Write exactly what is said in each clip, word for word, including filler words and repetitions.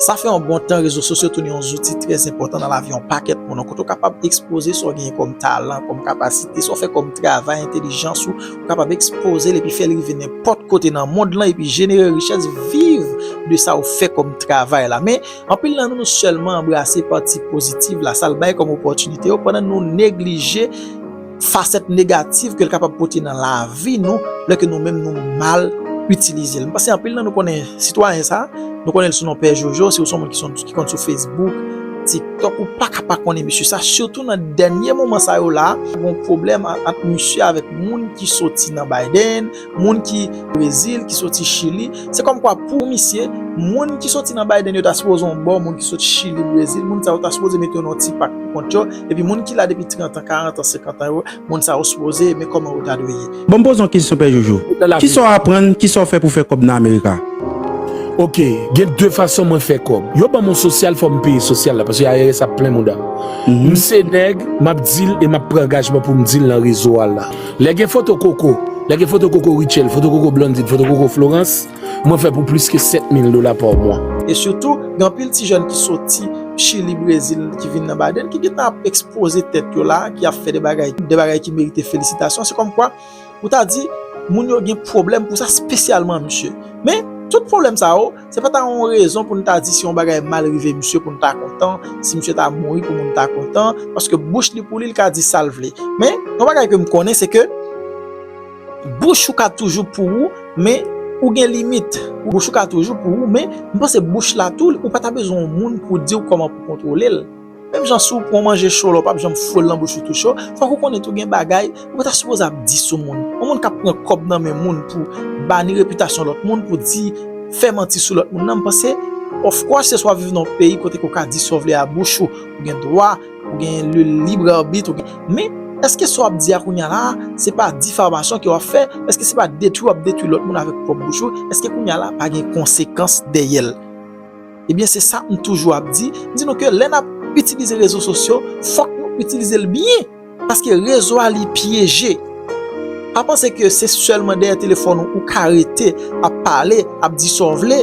Sa fè yon bon tan, rezo sosyo tounen yon zouti trè enpòtan nan lavi yon pakèt moun. Yon kote w kapab ekspoze sa w genyen kòm talan, kòm kapasite, sa w fè kòm travay, entèlijans ou, ou kapab ekspoze l epi fè l rive nenpòt kote nan mond lan epi jenere richès, viv de sa w fè kòm travay la. Men, anpil nan nou, nou sèlman anbrase pati pozitiv la, sa l bay kòm opòtinite yo, pandan nou neglije fasèt negatif ke l kapab pote nan lavi nou, lè ke nou menm nou mal itilize l. M panse anpil nan nou konnen sitwayen sa, nou konnen l sou non Pè Jojo, si w se yon moun ki, son, ki konn sou Facebook, TikTok, ou pa ka pa konnen misye sa, sitou nan dènye moman sa yo la, gen yon pwoblèm a- ant misye avèk moun ki soti nan Biden, moun ki Brezil, ki soti Chili. Se kòmkwa pou misye, moun ki soti nan Biden yo ta sipoze yon bò, moun ki soti Chili, Brezil, moun sa yo ta sipoze mete yo nan yon ti pak pou kont yo, epi moun ki la depi trant an, karant an, senkant an yo, moun sa yo sipoze, men kòman yo ta dwe ye. Bon, m poze yon kesyon, Pè Jojo. Kisa w aprann, kisa w fè pou fè kòb nan Amerika? Ok, gen de fason mwen fè kòb. Yo ban m yon sosyal, fò m peye sosyal la, paske I R S ap plen mouda m. M se nèg, m ap di l e m ap pran angajman pou m di l nan rezo a la. Lè gen foto Koko, lè gen foto Koko Richel, foto Koko Blondine, foto Koko Florence, mwen fè pou plis ke sèt mil dola pa mwa. E sitou, gen anpil ti jèn ki soti Chili, Brezil, ki vin nan Biden, ki gentan ap ekspoze tèt yo la, ki ap fè de bagay, de bagay ki merite felisitasyon. Se kòmkwa, ou ta di, moun yo gen pwoblèm pou sa, espesyalman misye. Men, tout pwoblèm sa yo, se pa ta yon rezon pou n ta di si yon bagay mal rive misye pou n ta kontan, si misye ta mouri pou moun ta kontan, paske bouch li pou li, li ka di sa l vle. Men, yon bagay ke m konnen, se ke bouch ou ka toujou pou ou, men ou gen limit. Bouch ou ka toujou pou ou, men m panse bouch la tou, ou pa ta bezwen yon moun pou di w kòman pou kontwole l. Menm jan si w pran manje cho la, ou p ap janm foure l nan bouch ou tou cho. Fòk ou konnen tou gen bagay ou pa ta sipoze ap di sou moun. Yon moun k ap pran kòb nan men moun pou bani repitasyon lòt moun, pou di, fè manti sou lòt moun nan, m panse, of course, se swa w ap viv nan yon peyi kote ke w ka di sa w vle a bouch ou, ou gen dwa, ou gen le libre arbitre, ou gen, men, èske sa w ap di a kounye a la, se pa difamasyon ke w ap fè? Èske se pa detwi w ap detwi lòt moun avèk pwòp bouch ou? Èske kounye a la pa gen konsekans dèyè l? Ebyen, se sa m toujou ap di. M di nou ke lè n ap itilize rezo sosyo, fòk nou itilize l byen. Paske rezo a, li pyeje. Pa panse ke se sèlman dèyè telefòn ou, ou ka rete ap pale, ap di sa w vle.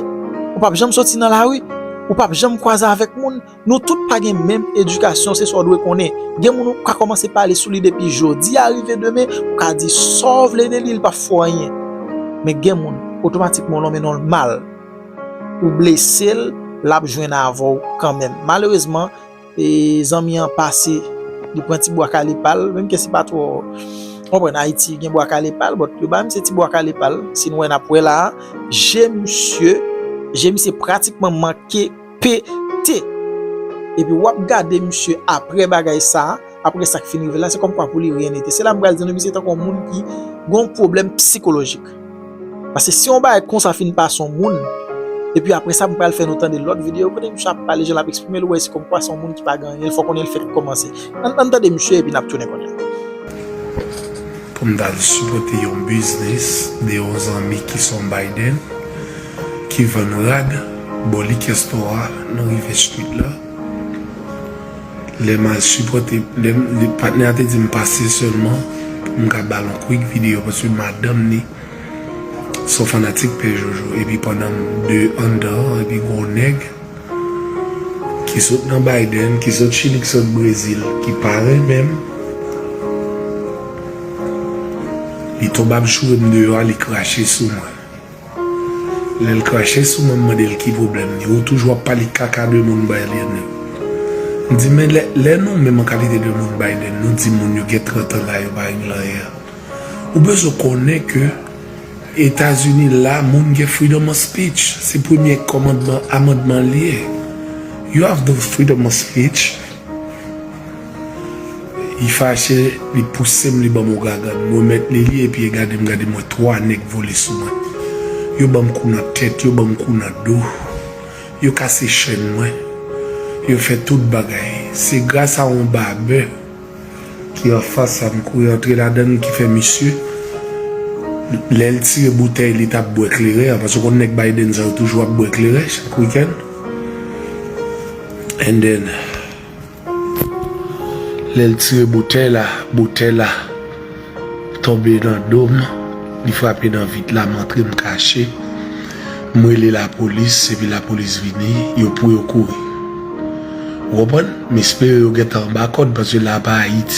Ou p ap janm soti nan lari. Ou p ap janm kwaze avèk moun. Nou tout pa gen menm edikasyon, se sa w dwe konnen. Gen moun ou ka kòmanse pale sou li depi jodi a rive demen, ou ka di sa w vle de li, li p ap fè w anyen. Men gen moun, otomatikman, w lonmen non l mal. Ou blese l, l ap jwenn avè w kanmenm. Malerezman, e, zanmi an pase, li pran ti bwa kale pa l, menm ke se pa twò, w konprann, Ayiti gen bwa kale pa l, but yo ba misye ti bwa kale pa l, si n wè n ap wè la a, je misye, je misye pratikman manke pete. Epi w ap gade misye apre bagay sa a, apre sa k fin rive la, se kòmkwa pou li ryen nete. Se la m pral di nou, misye tankou yon moun ki gen yon pwoblèm sikolojik. Paske si yon bagay konsa fin pase yon moun, epi apre sa, m pral fè nou tande lòt videyo kote misye ap pale, jan l ap eksprime l, ou wè se kòmkwa se yon moun ki pa gen anyen, l fè w konnen l fèk kòmanse. Ann, ann tande misye, epi n ap tounen kounye a. Pou m t al sipòte yon biznis de yon zanmi ki se yon Biden, ki vann rad bò Likestò a nan Rive Street la. Lè m al sipòte, lè m, li, patnè a te di m pase sèlman pou m ka ba l yon quick video, paske madanm li se yon fanatik Pè Jojo. Epi pandan m de anndan an, epi gwo nèg ki sot nan Biden, ki sot Chili, ki sot Brezil, ki pa renmen m, li tonbe ap joure m deyò a, li krache sou mwen. Lè l krache sou mwen, m mande l ki pwoblèm li. Ou toujou ap pale kaka de moun Biden yo. M di, men lè, lè nou menm an kalite de moun Biden, nou di moun yo gen trant an la, yo pa regle anyen. Ou bezwen konnen ke Etazini la, moun gen freedom of speech. Se premye kòmandman, amandman l ye. You have the freedom of speech. Li fache, li pouse m, li ban m ouragan. M remèt li li, epi e gade m, gade m wè twa nèg vole sou mwen. Yo ban m kou nan tèt, yo ban m kou nan do. Yo kase chèn mwen. Yo fè tout bagay. Se gras a yon babè ki anfas la, m kouri antre ladan l, ki fè misye, lè l tire boutèy, li t ap bwè kleren an, paske w konn nèg Biden sa yo toujou ap bwè kleren chak wikenn. And then, lè l tire boutèy la, boutèy la tonbe nan do m, li frape nan vit la, m antre, m kache. M rele lapolis, epi lapolis vini, yo pou yo kouri. Ou konprann? M espere yo gentan anba kòd, paske la pa Ayiti.